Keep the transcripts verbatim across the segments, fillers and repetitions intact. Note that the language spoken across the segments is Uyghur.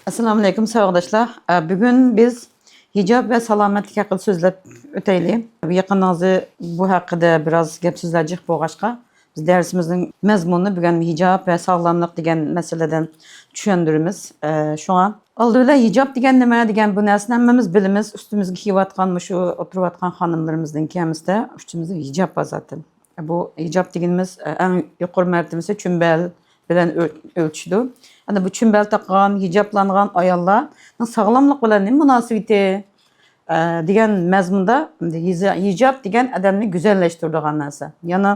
ئەسسالامۇئەلەيكۇم، ساۋاقداشلار. ئە، بۈگۈن بىز ھىجاب ۋە سالامەتلىك ھەققىدە سۆزلەپ ئۆتەيلى. يېقىنىڭىزدا بۇ ھەققىدە بىراز گەپ سۆزلەر جىق بولغاچقا، بىز دەرسىمىزنىڭ مەزمۇنىنى بۈگۈن ھىجاب ۋە ساغلاملىق دېگەن مەسىلىدىن چۈشەندۈرىمىز. ئە، شۇڭا ئالدى بىلەن ھىجاب دېگەن نېمە دېگەن بۇ نەرسىنى ھەممىمىز بىلىمىز. ئۈستىمىزگە كىيىۋاتقان مۇشۇ ئولتۇرۇۋاتقان خانىملىرىمىزنىڭكى ھەممىسىدە ئۈستىمىزدە ھىجاب بار زاتەن. بۇ ھىجاب دېگىنىمىز، ئە، ئەڭ يۇقىرى مەرتىۋىسى چۈمبەل بىلەن ئۆ-، ئۆلچىشىدۇ. ئەنە بۇ چۈمبەل تاقىغان، ھىجابلانغان ئاياللارنىڭ ساغلاملىق بىلەن نېمە مۇناسىۋىتى؟ ئە، دېگەن مەزمۇندا ھىجا-، ھىجاب دېگەن ئادەمنى گۈزەللەشتۈرىدىغان نەرسە. يەنە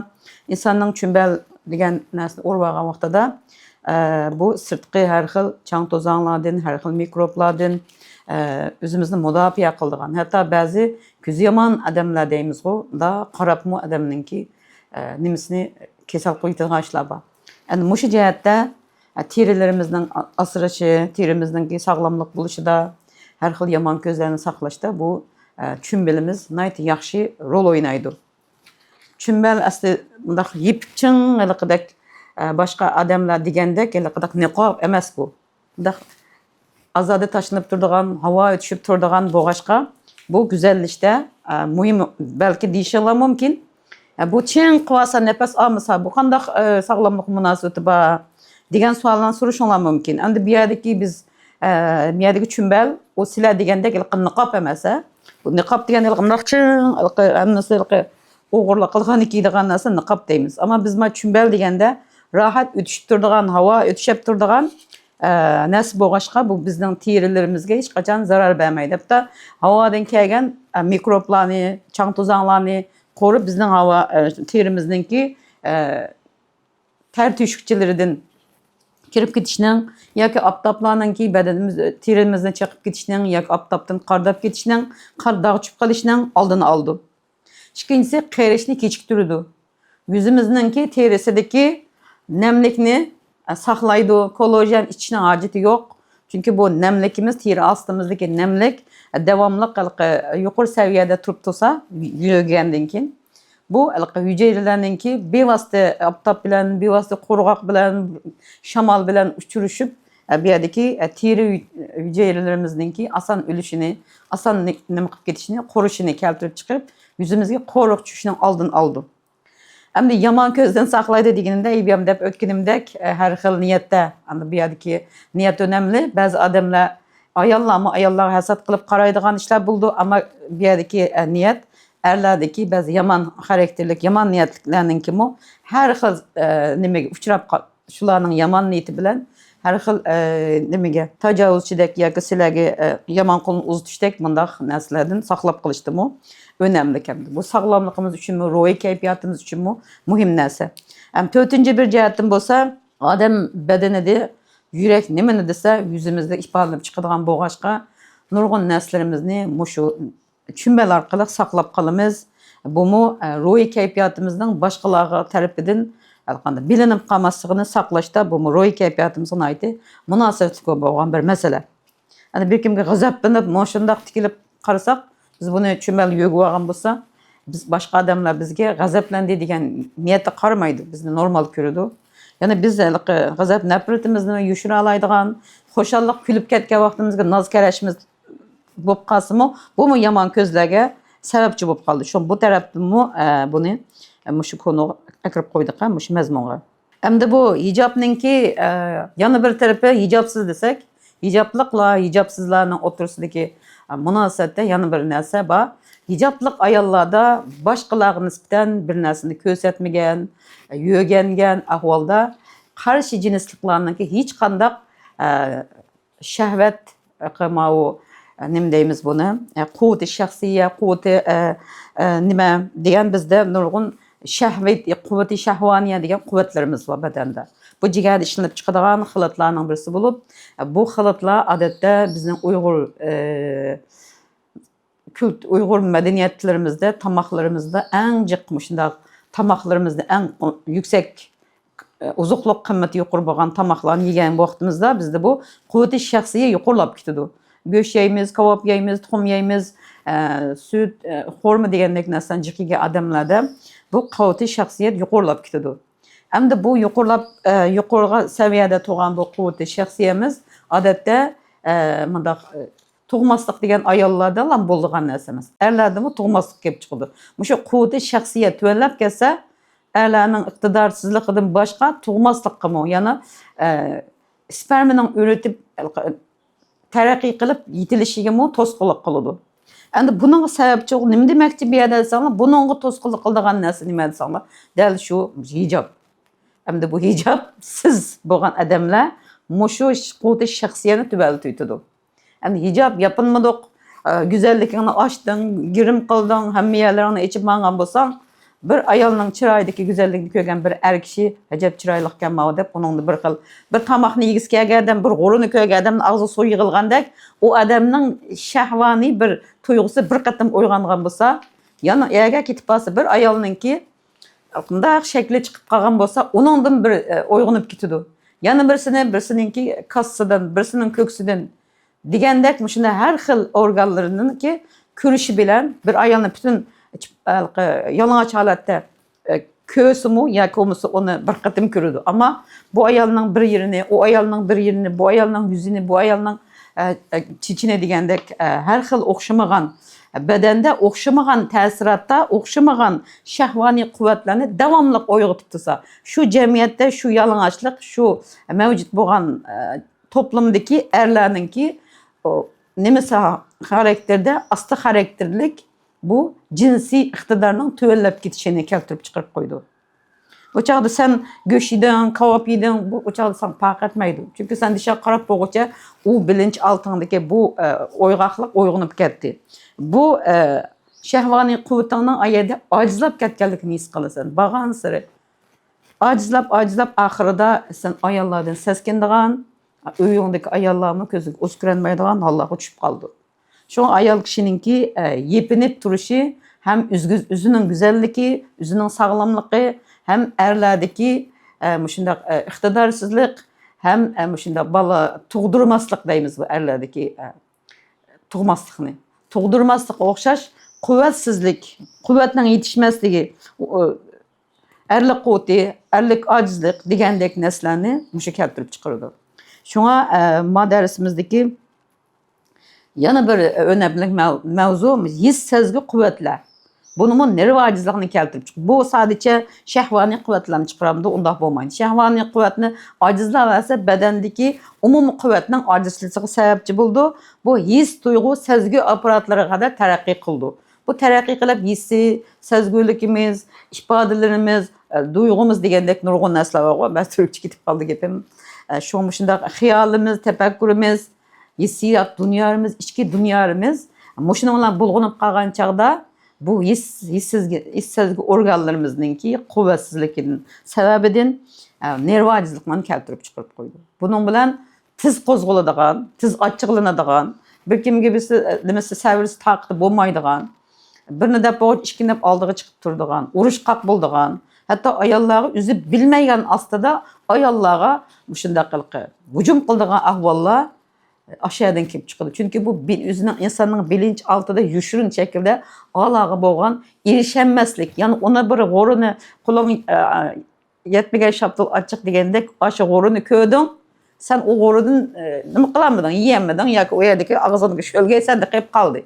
ئىنساننىڭ چۈمبەل دېگەن نەرسىنى ئورىۋالغان ۋاقتىدا، ئە، بۇ سىرتقى ھەر خىل چاڭ-توزاڭلاردىن، ھەر خىل مىكروبلاردىن، ئە، ئۆزىمىزنى مۇداپىئە قىلىدىغان، ھەتتا بەزى كۆزى يامان ئادەملەر دەيمىزغۇ، مۇنداق قاراپمۇ ئادەمنىڭكى، ئە، نېمىسىنى كېسەل قىلىۋېتىدىغان ئىشلار بار. ئەنە مۇشۇ جەھەتتە، ئە، تېرىلىرىمىزنىڭ ئا-، ئاسرىشى، تېرىمىزنىڭكى ساغلاملىق بولۇشىدا، ھەر خىل يامان كۆزلەرنى ساقلاشتا بۇ، ئە، چۈمبىلىمىز ناھايىتى ياخشى رول ئوينايدۇ. چۈمبەل ئەسلى مۇنداق يېپىك چىڭ ھېلىقىدەك، ئە، باشقا ئادەملەر دېگەندەك ھېلىقىدەك نىقاب ئەمەس بۇ. مۇنداق ئازادە تاشلىنىپ تۇرىدىغان، ھاۋا ئۆتۈشۈپ تۇرىدىغان بولغاچقا، بۇ گۈزەللىشتە، ئە، مۇھىم، بەلكى دېيىشىڭلار مۇمكىن. ئە، بۇ چىڭ قىلىۋالسا، نەپەس ئالمىسا، بۇ قانداق، ئە، ساغلاملىق مۇناسىۋىتى بار؟ دېگەن سوئاللارنى سورىشىڭلار مۇمكىن. ئەمدى بۇ يەردىكى بىز، ئە، بۇ يەردىكى چۈمبەل، ئۇ سىلەر دېگەندەك ھېلىقى نىقاب ئەمەس، ھە؟ بۇ نىقاب دېگەن ھېلىقى مۇنداق چىڭ، ھېلىقى ھەممىسى ھېلىقى ئوغرىلار قىلغاندا كىيىدىغان نەرسە نىقاب دەيمىز. ئەمما بىز مانا چۈمبەل دېگەندە راھەت ئۆتۈشۈپ تۇرىدىغان، ھاۋا ئۆتۈشۈپ تۇرىدىغان، ئە، نەرسە بولغاچقا، بۇ بىزنىڭ تېرىلىرىمىزگە ھېچقاچان زارار بەرمەيدۇ. ھەتتا ھاۋادىن كەلگەن، ئە، مىكروبلارنى، چاڭ-توزاڭلارنى قورۇپ، بىزنىڭ ھاۋا، ئە، تېرىمىزنىڭكى، ئە، تەر تۆشۈكچىلىرىدىن كىرىپ كېتىشنىڭ ياكى ئاپتاپلارنىڭكى بەدىنىمىز، تېرىمىزنى چېقىپ كېتىشنىڭ ياكى ئاپتاپتىن قارىداپ كېتىشنىڭ، قار داغ چۈشۈپ قېلىشنىڭ ئالدىنى ئالىدۇ. ئىككىنچىسى، قېرىشنى كېچىكتۈرىدۇ. يۈزىمىزنىڭكى تېرىسىدىكى نەملىكنى، ئە، ساقلايدۇ. كوللاگېن ئىچىشنىڭ ھاجىتى يوق. چۈنكى بۇ نەملىكىمىز، تېرە ئاستىمىزدىكى نەملىك، ئە، داۋاملىق ھېلىقى يۇقىرى سەۋىيەدە تۇرۇپ تۇرسا، يۆگەندىن كېيىن، بۇ ھېلىقى ھۈجەيرىلەرنىڭكى بىۋاسىتە ئاپتاپ بىلەن، بىۋاسىتە قۇرغاق بىلەن، شامال بىلەن ئۇچرىشىپ، ئە، بۇ يەردىكى، ئە، تېرە ھۈ-، ھۈجەيرىلىرىمىزنىڭكى ئاسان ئۆلۈشىنى، ئاسان نى-، نېمە قىلىپ كېتىشىنى، قۇرۇشىنى كەلتۈرۈپ چىقىرىپ، يۈزىمىزگە قورۇق چۈشۈشنىڭ ئالدىنى ئالىدۇ. ئەمدى يامان كۆزدىن ساقلايدۇ دېگىنىمدە، ئىبيام دەپ ئۆتكىنىمدەك، ئە، ھەر خىل نىيەتتە، ئەمدى بۇ يەردىكى نىيەت ئۆنەملى. بەزى ئادەملەر، ئاياللارمۇ ئاياللارغا ھەسەت قىلىپ قارايدىغان ئىشلار بولىدۇ، ئەمما بۇ يەردىكى، ئە، نىيەت ئەرلەردىكى بەزى يامان خاراكتېرلىك، يامان نىيەتلىكلەرنىڭكىمۇ ھەر خىل، ئە، نېمىگە ئۇچراپ قا-، شۇلارنىڭ يامان نىيىتى بىلەن ھەر خىل، ئە، نېمىگە، تاجاۋۇزچىدەك ياكى سىلەرگە، ئە، يامان قولنى ئۇزىتىشتەك مۇنداق نەرسىلەردىن ساقلاپ قېلىشتىمۇ ئۆنەملىك ئەمدى. بۇ ساغلاملىقىمىز ئۈچۈنمۇ، روھىي كەيپىياتىمىز ئۈچۈنمۇ مۇھىم نەرسە. ھەم تۆتىنچى بىر جەھەتتىن بولسا، ئادەم بەدىنىدە يۈرەك نېمىنى دېسە، يۈزىمىزدە ئىپادىلىنىپ چىقىدىغان بولغاچقا، نۇرغۇن نەرسىلىرىمىزنى مۇشۇ چۈمبەل ئارقىلىق ساقلاپ قالىمىز. بۇمۇ، ئە، روھىي كەيپىياتىمىزنىڭ باشقىلارغا تەرىپىدىن ھەرقانداق بىلىنىپ قالماسلىقىنى ساقلاشتا، بۇمۇ روھىي كەيپىياتىمىزغا ناھايىتى مۇناسىۋەتلىك بولغان بىر مەسىلە. يەنى بىر كىمگە غەزەپلىنىپ، مۇشۇنداق تىكىلىپ قارىساق، بىز بۇنى چۈمبەل يۆگىۋالغان بولسا، بىز، باشقا ئادەملەر بىزگە غەزەپلەندى دېگەن نىيەتتە قارىمايدۇ، بىزنى نورمال كۆرىدۇ. يەنى بىز ھېلىقى غەزەپ نەپرىتىمىزنى يوشۇرالايدىغان، خۇشاللىق كۈلۈپ كەتكەن ۋاقتىمىزغا ناز كەرەشىمىز بولۇپ قالسىمۇ، بۇمۇ يامان كۆزلەرگە سەۋەبچى بولۇپ قالدى. شۇ بۇ تەرەپتىنمۇ، ئە، بۇنى، ئە، مۇشۇ كونىغا ئەكىرىپ قويدۇق، ھە، مۇشۇ مەزمۇنغا. ئەمدى بۇ ھىجابنىڭكى، ئە، يەنە بىر تەرىپى، ھىجابسىز دېسەك، ھىجابلىقلار، ھىجابسىزلارنىڭ ئوتتۇرىسىدىكى، ئە، مۇناسىۋەتتە يەنە بىر نەرسە بار. ھىجابلىق ئاياللاردا باشقىلارغا نىسبەتەن بىر نەرسىنى كۆرسەتمىگەن، يۆگەنگەن ئەھۋالدا قارشى جىنسلىقلارنىڭكى ھېچقانداق، ئە، شەھۋەت، ماۋۇ، نېمە دەيمىز بۇنى؟ قۇۋۋىتى شەخسىيە، قۇۋۋىتى، نېمە دېگەن، بىزدە نۇرغۇن شەھۋەت، قۇۋۋىتى شەھۋانىيە دېگەن قۇۋۋەتلىرىمىز بار بەدەندە. بۇ جىگەردە ئىشلىنىپ چىقىدىغان خىلىتلارنىڭ بىرسى بولۇپ، بۇ خىلىتلار ئادەتتە بىزنىڭ ئۇيغۇر، كۈلت-، ئۇيغۇر مەدەنىيەتلىرىمىزدە، تاماقلىرىمىزدا ئەڭ جىق مۇشۇنداق تاماقلىرىمىزدا ئەڭ يۈكسەك، ئوزۇقلۇق قىممىتى يۇقىرى بولغان تاماقلارنى يېگەن ۋاقتىمىزدا بىزدە بۇ قۇۋۋىتى شەخسىيە يۇقىرىلاپ كېتىدۇ. گۆش يەيمىز، كاۋاپ يەيمىز، تۇخۇم يەيمىز، ئە، سۈت، ئە، خورما دېگەندەك نەرسىلەرنى جىق يېگەن ئادەملەردە بۇ قۇۋۋىتى شەخسىيەت يۇقىرىلاپ كېتىدۇ. ئەمدى بۇ يۇقىرىلاپ، ئە، يۇقىرىغا سەۋىيەدە تۇرغان بۇ قۇۋۋىتى شەخسىيەمىز ئادەتتە، ئە، مۇنداق، ئە، تۇغماسلىق دېگەن ئاياللاردىلا بولىدىغان نەرسە ئەمەس. ئەرلەردىمۇ تۇغماسلىق كېلىپ چىقىدۇ. مۇشۇ قۇۋۋىتى شەخسىيەت تۆۋەنلەپ كەتسە، ئەرلەرنىڭ ئىقتىدارسىزلىقىدىن باشقا تۇغماسلىققىمۇ، يەنە، ئە، سپېرمىنىڭ ئۆرلىتىپ، تەرەققىي قىلىپ يېتىلىشىگىمۇ توسقۇنلۇق قىلىدۇ. ئەمدى بۇنىڭغا سەۋەبچى نېمە دېمەكچى بۇ يەردە دېسەڭلار، بۇنىڭغا توسقۇنلۇق قىلىدىغان نەرسە نېمە دېسەڭلار، دەل شۇ ھىجاب. ئەمدى بۇ ھىجاب سىز بولغان ئادەملەر مۇشۇ قۇۋۋىتى شەخسىيەتنى تۆۋەنلىتىۋېتىدۇ. ئەمدى ھىجاب ياپىنمىدۇق، ئە، گۈزەللىكىڭنى ئاچتىڭ، گىرىم قىلدىڭ، ھەممە يەرلىرىڭنى ئېچىپ ماڭغان بولساڭ، بىر ئايالنىڭ چىرايىدىكى گۈزەللىكنى كۆرگەن بىر ئەر كىشى، «ئەجەب چىرايلىقكەن ماۋۇ» دەپ، ئۇنىڭدا بىر خىل، بىر تاماقنى يېگۈسى كەلگەن ئادەم، بىر غۇرۇرىنى كۆرگەن ئادەمنىڭ ئاغزىغا سۇ يىغىلغاندەك، ئۇ ئادەمنىڭ شەھۋانىي بىر تۇيغۇسى بىر قېتىم ئويغانغان بولسا، يەنە ئەگەر كېتىپ قالسا، بىر ئايالنىڭكى مۇنداق شەكلى چىقىپ قالغان بولسا، ئۇنىڭدىن بىر، ئە، ئويغىنىپ كېتىدۇ. يەنە بىرسىنى، بىرسىنىڭكى كاسىسىدىن، بىرسىنىڭ كۆكسىدىن دېگەندەك، مۇشۇنداق ھەر خىل ئورگانلىرىنىڭكى كۆرۈشى بىلەن بىر ئايالنى پۈتۈن، ھېلىقى، يالىڭاچ ھالەتتە، ئە، كۆرسىمۇ ياكى بولمىسا ئۇنى بىر قېتىم كۆرىدۇ. ئەمما بۇ ئايالنىڭ بىر يېرىنى، ئۇ ئايالنىڭ بىر يېرىنى، بۇ ئايالنىڭ يۈزىنى، بۇ ئايالنىڭ، ئە، ئە، چېچىنى دېگەندەك، ئە، ھەر خىل ئوخشىمىغان، بەدەندە ئوخشىمىغان تەسىراتتا ئوخشىمىغان شەھۋانىي قۇۋۋەتلەرنى داۋاملىق ئويغىتىپ تۇرسا، شۇ جەمئىيەتتە شۇ يالىڭاچلىق، شۇ مەۋجۇت بولغان، ئە، توپلۇمدىكى ئەرلەرنىڭكى، ئۇ، نېمىسى خاراكتېرىدە، ئاستا خاراكتېرلىك بۇ جىنسىي ئىقتىدارنىڭ تۆۋەنلەپ كېتىشىنى كەلتۈرۈپ چىقىرىپ قويىدۇ. ئۇ چاغدا سەن گۆش يېدىڭ، كاۋاپ يېدىڭ، بۇ، ئۇ چاغدا ساڭا پەرق ئەتمەيدۇ. چۈنكى سەن دىشارە قاراپ بولغۇچە ئۇ بىلىنچ ئالتىڭدىكى بۇ، ئە، ئويغاقلىق ئويغىنىپ كەتتى. بۇ، ئە، شەھۋانىي قۇۋۋىتىڭنىڭ ئايەردە ئاجىزلاپ كەتكەنلىكىنى ھېس قىلىسەن. بارغانسېرى ئاجىزلاپ، ئاجىزلاپ، ئاخىرىدا سەن ئاياللاردىن سەسكىنىدىغان، ئۆيۈڭدىكى ئاياللارمۇ كۆزۈڭگە ئۇز كۆرەلمەيدىغان ھاللارغا چۈشۈپ قالىدۇ. شۇڭا ئايال كىشىنىڭكى، ئە، يېپىنىپ تۇرۇشى ھەم ئۆزگە-، ئۆزىنىڭ گۈزەللىكى، ئۆزىنىڭ ساغلاملىقى ھەم ئەرلەردىكى، ئە، مۇشۇنداق، ئە، ئىقتىدارسىزلىق ھەم، ئە، مۇشۇنداق بالا تۇغدۇرماسلىق دەيمىز بۇ ئەرلەردىكى، ئە، تۇغماسلىقنى. تۇغدۇرماسلىققا ئوخشاش قۇۋۋەتسىزلىك، قۇۋۋەتنىڭ يېتىشمەسلىكى، ئۇ، ئەرلىك قۇۋۋىتى، ئەرلىك ئاجىزلىق دېگەندەك نەرسىلەرنى مۇشۇ كەلتۈرۈپ چىقىرىدۇ. شۇڭا، ئە، ما دەرسىمىزدىكى يەنە بىر ئۆنەملىك مەۋ-، مەۋزۇ ھېس سەزگۈ قۇۋۋەتلەر. بۇنىمۇ نېرۋا ئاجىزلىقىنى كەلتۈرۈپ چىقىدۇ. بۇ سادىچە شەھۋانىي قۇۋۋەتلەرنى چىقىرامدۇ؟ ئۇنداق بولمايدۇ. شەھۋانىي قۇۋۋەتنى ئاجىزلاۋەرسە، بەدەندىكى ئومۇمىي قۇۋۋەتنىڭ ئاجىزلىشىشىغا سەۋەبچى بولىدۇ. بۇ ھېس، تۇيغۇ، سەزگۈ ئاپپاراتلىرىغا قەدەر تەرەققىي قىلىدۇ. بۇ تەرەققىي قىلىپ ھېسسىي، سەزگۈلۈكىمىز، ئىپادىلىرىمىز، ئە، تۇيغۇمىز دېگەندەك نۇرغۇن نەرسىلەر بارغۇ. بەس، تۈركچە كېتىپ قالدى گېپىم. ئە، شۇڭا مۇشۇنداق خىيالىمىز، تەپەككۇرىمىز، ھېسسىيات دۇنيالىرىمىز، ئىچكى دۇنيالىرىمىز مۇشۇنىڭ بىلەن بۇلغىنىپ قالغان چاغدا بۇ ھېس، ھېس سەزگۈ، ھېس سەزگۈ ئورگانلىرىمىزنىڭكى قۇۋۋەتسىزلىكىدىن، سەۋەبىدىن، ئە، نېرۋا ئاجىزلىقلارنى كەلتۈرۈپ چىقىرىپ قويىدۇ. بۇنىڭ بىلەن تېز قوزغىلىدىغان، تېز ئاچچىقلىنىدىغان، بىر كىمگە بىرسى، نېمىسى، سەۋرىسى، تاقىتى بولمايدىغان، بىرنى دەپ بولغۇچە ئىككىنى دەپ ئالدىغا چىقىپ تۇرىدىغان، ئۇرۇشقاق بولىدىغان، ھەتتا ئاياللارغا ئۆزى بىلمەيدىغان ئاستىدا ئاياللارغا مۇشۇنداق قىلىپ ھۇجۇم قىلىدىغان ئەھۋاللار ئاشۇ يەردىن كېلىپ چىقىدۇ. چۈنكى بۇ بىل-، ئۆزىنىڭ، ئىنساننىڭ بىلىنچ ئالتىدا يوشۇرۇن شەكىلدە ئالاغا بولغان ئېرىشەلمەسلىك، يەنى ئۇنى بىر غۇرۇرىنى، قولۇڭ، ئە، يەتمىگەن شاپتۇل ئاچچىق دېگەندەك، ئاشۇ غۇرۇرنى كۆردۈڭ، سەن ئۇ غۇرۇردىن، ئە، نېمە قىلالمىدىڭ، يېيەلمىدىڭ ياكى ئۇ يەردىكى ئاغزىڭدىكى شۆلگەي سەندە قېلىپ قالدى.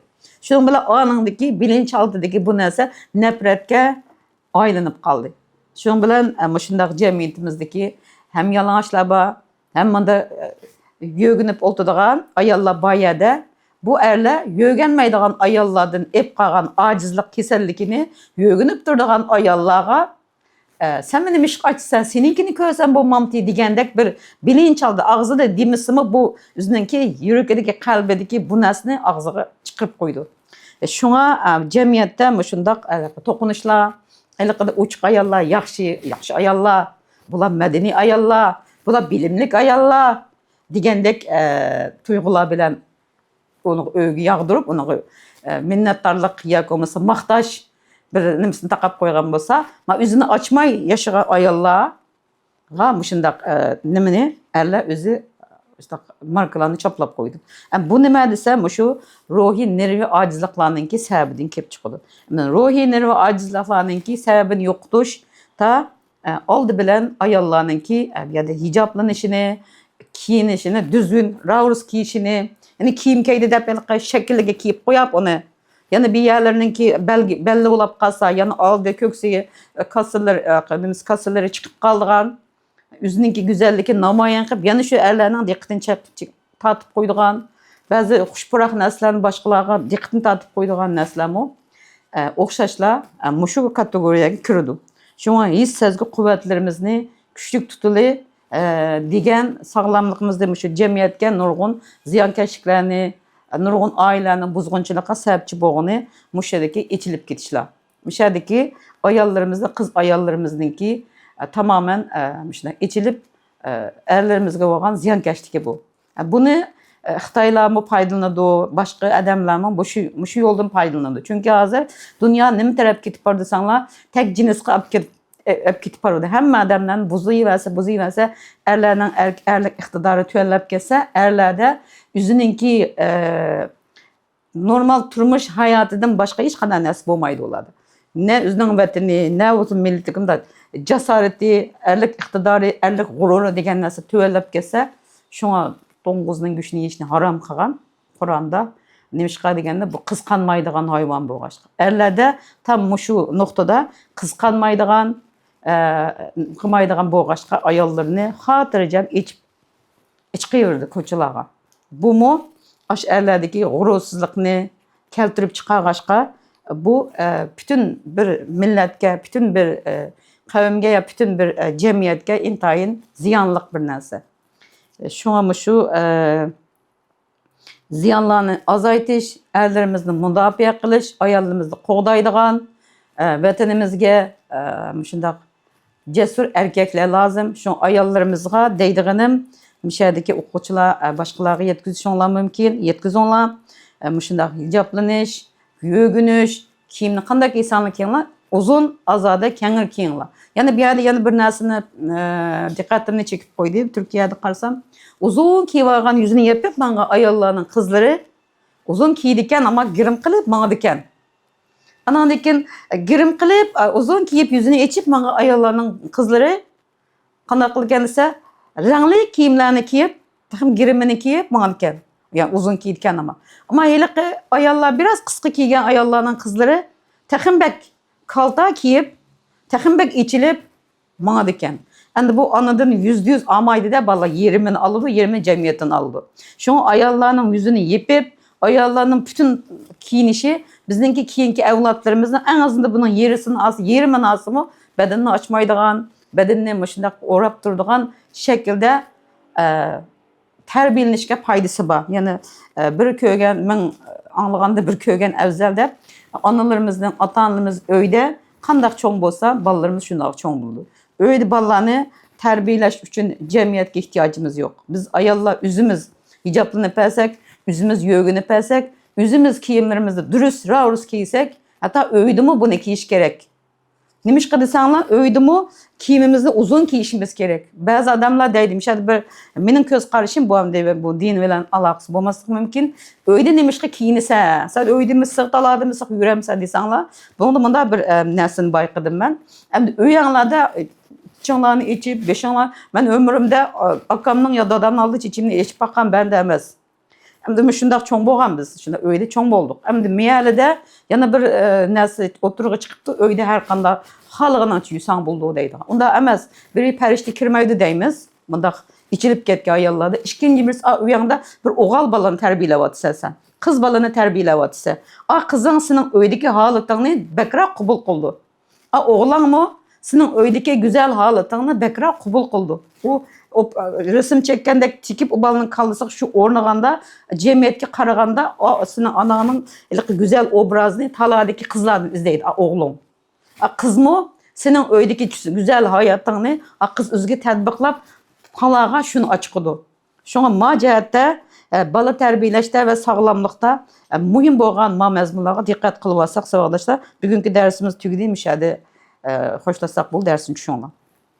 شۇنىڭ بىلەن ئانىڭدىكى بىلىنچ ئالتىدىكى بۇ نەرسە نەپرەتكە ئايلىنىپ قالدى. شۇنىڭ بىلەن، ئە، مۇشۇنداق جەمئىيىتىمىزدىكى ھەم يالىڭاچلار بار، ھەم مۇندا، ئە، يۆگىنىپ ئولتۇرىدىغان ئاياللار بار يەردە، بۇ ئەرلەر يۆگەنمەيدىغان ئاياللاردىن ئېلىپ قالغان ئاجىزلىق كېسەللىكىنى يۆگىنىپ تۇرىدىغان ئاياللارغا، ئە، سەن مېنى نېمىشقا ئاچىسەن، سېنىڭكىنى كۆرسەم بولمامتى دېگەندەك بىر بىلىنچ ئالتىدا ئاغزىدا دېمىسىمۇ، بۇ ئۆزىنىڭكى يۈرىكىدىكى، قەلبىدىكى بۇ نەرسىنى ئاغزىغا چىقىرىپ قويىدۇ. ئە، شۇڭا، ئە، جەمئىيەتتە مۇشۇنداق، ئە، توقۇنۇشلار، ھېلىقىدە ئوچۇق ئاياللار، ياخشى، ياخشى ئاياللار، بۇلار مەدەنىي ئاياللار، بۇلار بىلىملىك ئاياللار دېگەندەك، ئە، تۇيغۇلار بىلەن ئۇنىڭغا ئۆگە ياغدۇرۇپ، ئۇنىڭغا، ئە، مىننەتدارلىق ياكى بولمىسا ماختاش بىر نېمىسىنى تاقاپ قويغان بولسا، ما ئۆزىنى ئاچماي ياشىغان ئاياللارغا مۇشۇنداق، ئە، نېمىنى ئەرلەر ئۆزى شۇنداق ماركىلارنى چاپلاپ قويىدۇ. ئە، بۇ نېمە دېسە، مۇشۇ روھىي نېرۋا ئاجىزلىقلارنىڭكى سەۋەبىدىن كېلىپ چىقىدۇ. روھىي نېرۋا ئاجىزلىقلارنىڭكى سەۋەبىنى يوقىتىش تا ئە، ئالدى بىلەن ئاياللارنىڭكى، ئە، بۇ يەردە ھىجابلىنىشىنى، كىيىنىشىنى، دۈزگۈن راۋۇرۇس كىيىشىنى، يەنى كىيىم كىيدى دەپ ھېلىقى شەكىلگە كىيىپ قويۇپ ئۇنى، يەنە بىر يەرلىرىنىڭكى بەلگە-، بەللە بولاپ قالسا، يەنە ئالدى كۆكسى، كاسىلىرى، نېمىسى، كاسىلىرى چىقىپ قالىدىغان، ئۆزىنىڭكى گۈزەللىكىنى نامايان قىلىپ، يەنە شۇ ئەرلەرنىڭ دىققىتىنى چەپ-، تارتىپ قويىدىغان، بەزى خۇش پۇراق نەرسىلەرنى باشقىلارغا دىققىتىنى تارتىپ قويىدىغان نەرسىلەرمۇ، ئە، ئوخشاشلا، ئە، مۇشۇ كاتېگورىيەگە كىرىدۇ. شۇڭا ھېس سەزگۈ قۇۋۋەتلىرىمىزنى كۈچلۈك تۇتۇلى، ئە، دېگەن ساغلاملىقىمىزدا مۇشۇ جەمئىيەتكە نۇرغۇن زىيانكەشلىكلەرنى، نۇرغۇن ئائىلىلەرنىڭ بۇزغۇنچىلىققا سەۋەبچى بولغىنى مۇشۇ يەردىكى ئېچىلىپ كېتىشلار. مۇشۇ يەردىكى ئاياللىرىمىزنىڭ، قىز ئاياللىرىمىزنىڭكى، ئە، تامامەن، ئە، مۇشۇنداق ئېچىلىپ، ئە، ئەرلىرىمىزگە بولغان زىيانكەشلىكى بۇ. ئە، بۇنى، ئە، خىتايلارمۇ پايدىلىنىدۇ، باشقا ئادەملەرمۇ مۇشۇ، مۇشۇ يولدىن پايدىلىنىدۇ. چۈنكى ھازىر دۇنيا نېمە تەرەپكە كېتىپ بارىدۇ دېسەڭلار، تەك جىنسقا ئەپ كېتىپ، ئەپ كېتىپ بارىدۇ. ھەممە ئادەملەرنى بۇزۇۋەرسە، بۇزۇۋەرسە، ئەرلەرنىڭ ئەر-، ئەرلىك ئىقتىدارى تۆۋەنلەپ كەتسە، ئەرلەردە ئۆزىنىڭكى، ئە، نورمال تۇرمۇش ھاياتىدىن باشقا ھېچقانداق نەرسە بولمايدۇ ئۇلاردا. نە ئۆزىنىڭ ۋەتىنى، نە بولسا مىللىتى، جاسارىتى، ئەرلىك ئىقتىدارى، ئەرلىك غۇرۇرى دېگەن نەرسە تۆۋەنلەپ كەتسە، شۇڭا توڭگۇزنىڭ گۆشىنى يېيىشنى ھارام قىلغان قۇرئاندا. نېمىشقا دېگەندە، بۇ قىزىقالمايدىغان ھايۋان بولغاچقا. ئەرلەردە تام مۇشۇ نۇقتىدا قىزىقالمايدىغان، ئە، قىلمايدىغان بولغاچقا، ئاياللىرىنى خاتىرجەم ئېچىپ چىقىۋېرىدۇ كوچىلارغا. بۇمۇ ئاشۇ ئەرلەردىكى غۇرۇرسىزلىقنى كەلتۈرۈپ چىقارغاچقا، بۇ، ئە، پۈتۈن بىر مىللەتكە، پۈتۈن بىر، ئە، قەۋمگە يا پۈتۈن بىر، ئە، جەمئىيەتكە ئىنتايىن زىيانلىق بىر نەرسە. شۇڭا مۇشۇ، ئە، زىيانلارنى ئازايتىش، ئەرلىرىمىزنى مۇداپىئە قىلىش، ئاياللىرىمىزنى قوغدايدىغان، ئە، ۋەتىنىمىزگە، ئە، مۇشۇنداق جەسۇر ئەركەكلەر لازىم. شۇڭا ئاياللىرىمىزغا دەيدىغىنىم، مۇشۇ يەردىكى ئوقۇغۇچىلار، ئە، باشقىلارغا يەتكۈزۈشۈڭلار مۇمكىن، يەتكۈزۈڭلار. ئە، مۇشۇنداق ھىجابلىنىش، يۆگىنىش، كىيىمنى قانداق كىيسەڭلار كىيىڭلار، ئۇزۇن، ئازادە، كەڭرى كىيىڭلار. يەنە بۇ يەردە يەنە بىر نەرسىنى، ئە، دىققىتىمنى چېكىپ قويدى. تۈركىيەدە قارىسام، ئۇزۇن كىيىۋالغان يۈزىنى يېپىپ ماڭغان ئاياللارنىڭ قىزلىرى ئۇزۇن كىيىدىكەن، ئەمما گىرىم قىلىپ ماڭىدىكەن. ئاناندىن كېيىن گىرىم قىلىپ، ئۇزۇن كىيىپ، يۈزىنى ئېچىپ ماڭغان ئاياللارنىڭ قىزلىرى قانداق قىلىدىكەن دېسە، رەڭلىك كىيىملەرنى كىيىپ، تېخىمۇ گىرىمىنى كىيىپ ماڭىدىكەن. يەنى ئۇزۇن كىيىدىكەن ئەمما. ئەمما ھېلىقى ئاياللار، بىراز قىسقا كىيگەن ئاياللارنىڭ قىزلىرى تېخىمۇ بەك كالتا كىيىپ، تېخىمۇ بەك ئېچىلىپ ماڭىدىكەن. ئەمدى بۇ ئانىدىن يۈزدە يۈز ئالمايدۇ-دە، بالىلار يېرىمىنى ئالىدۇ، يېرىمىنى جەمئىيەتتىن ئالىدۇ. شۇڭا ئاياللارنىڭ يۈزىنى يېپىپ، ئاياللارنىڭ پۈتۈن كىيىنىشى بىزنىڭكى كېيىنكى ئەۋلادلىرىمىزنىڭ ئەڭ ئازىندا بۇنىڭ يېرىسىنى ئالسا، يېرىمىنى ئالسىمۇ بەدىنىنى ئاچمايدىغان، بەدىنىنى مۇشۇنداق ئوراپ تۇرىدىغان شەكىلدە، ئە، تەربىيەلىنىشكە پايدىسى بار. يەنى، ئە، بىر كۆرگەن مىڭ، ئاڭلىغاندا بىر كۆرگەن ئەۋزەل دەپ، ئانىلىرىمىزنىڭ، ئاتا-ئانىلىرىمىز ئۆيدە قانداق چوڭ بولسا، بالىلىرىمىز شۇنداق چوڭ بولىدۇ. ئۆيدە بالىلارنى تەربىيەلەش ئۈچۈن جەمئىيەتكە ئېھتىياجىمىز يوق. بىز ئاياللار ئۆزىمىز ھىجابلىنىپ بەرسەك، ئۆزىمىز يۆگىنىپ بەرسەك، ئۆزىمىز كىيىملىرىمىزنى دۇرۇس، راۋۇرۇس كىيسەك، ھەتتا ئۆيدىمۇ بۇنى كىيىش كېرەك. نېمىشقا دېسەڭلار، ئۆيدىمۇ كىيىمىمىزنى ئۇزۇن كىيىشىمىز كېرەك. بەزى ئادەملەر دەيدۇ، مىشەدە بىر، مېنىڭ كۆز قارىشىم بۇ، ئەمدى بۇ دىن بىلەن ئالاقىسى بولماسلىقى مۇمكىن. ئۆيدە نېمىشقا كىيىنىسەن؟ سەن ئۆيدە مىسسىق تالادا مىسسىق يۈرەمسەن دېسەڭلار، بۇنىڭدا مۇنداق بىر، ئە، نەرسىنى بايقىدىم مەن. ئەمدى ئۆيۈڭلاردا، ئە، ئىچىڭلارنى ئېچىپ، بېشىڭلار، مەن ئۆمرۈمدە، ئە، ئاكامنىڭ يا دادامنىڭ ئالدىدا ئىچىمنى ئېچىپ باققان بەندە ئەمەس. ئەمدى مۇشۇنداق چوڭ بولغان بىز، شۇنداق ئۆيدە چوڭ بولدۇق. ئەمدى مەھەللىدە يەنە بىر، ئە، نەرسە ئوتتۇرىغا چىقىپتۇ، ئۆيدە ھەر قانداق خالىغىنىڭچە يۈرسەڭ بولىدۇ دەيدىغان. ئۇنداق ئەمەس، بىرى پەرىشتە كىرمەيدۇ دەيمىز، مۇنداق ئېچىلىپ كەتكەن ئاياللاردا. ئىككىنچى بىرسى، ئا، ئۆيۈڭدە بىر ئوغۇل بالىنى تەربىيەلەۋاتىسەن سەن، قىز بالىنى تەربىيەلەۋاتىسەن. ئا، قىزىڭ سېنىڭ ئۆيدىكى ھالىتىڭنى بەكرەك قوبۇل قىلىدۇ. ئا، ئوغلۇڭمۇ سېنىڭ ئۆيدىكى گۈزەل ھالىتىڭنى بەكرەك قوبۇل قىلىدۇ. ئۇ، ئوپ-، رەسىم چەككەندەك چېكىپ، ئۇ بالىنىڭ كاللىسىغا شۇ ئورنىغاندا، جەمئىيەتكە قارىغاندا، ئا، سېنىڭ ئاناڭنىڭ ھېلىقى گۈزەل ئوبرازىنى تالادىكى قىزلاردىن ئىزدەيدۇ، ئا، ئوغلۇڭ. ئا، قىزمۇ سېنىڭ ئۆيدىكى گۈزەل ھاياتىڭنى، ئا، قىز ئۆزىگە تەتبىقلاپ، تالاغا شۇنى ئاچىقىدۇ. شۇڭا ما جەھەتتە، ئە، بالا تەربىيەلەشتە ۋە ساغلاملىقتا، ئە، مۇھىم بولغان ما مەزمۇنلارغا دىققەت قىلىۋالساق، ساۋاقداشلار، بۈگۈنكى دەرسىمىز تۈگىدى، مۇشۇ يەردە، ئە، خوشلاشساق بولدى، دەرستىن چۈشۈڭلار.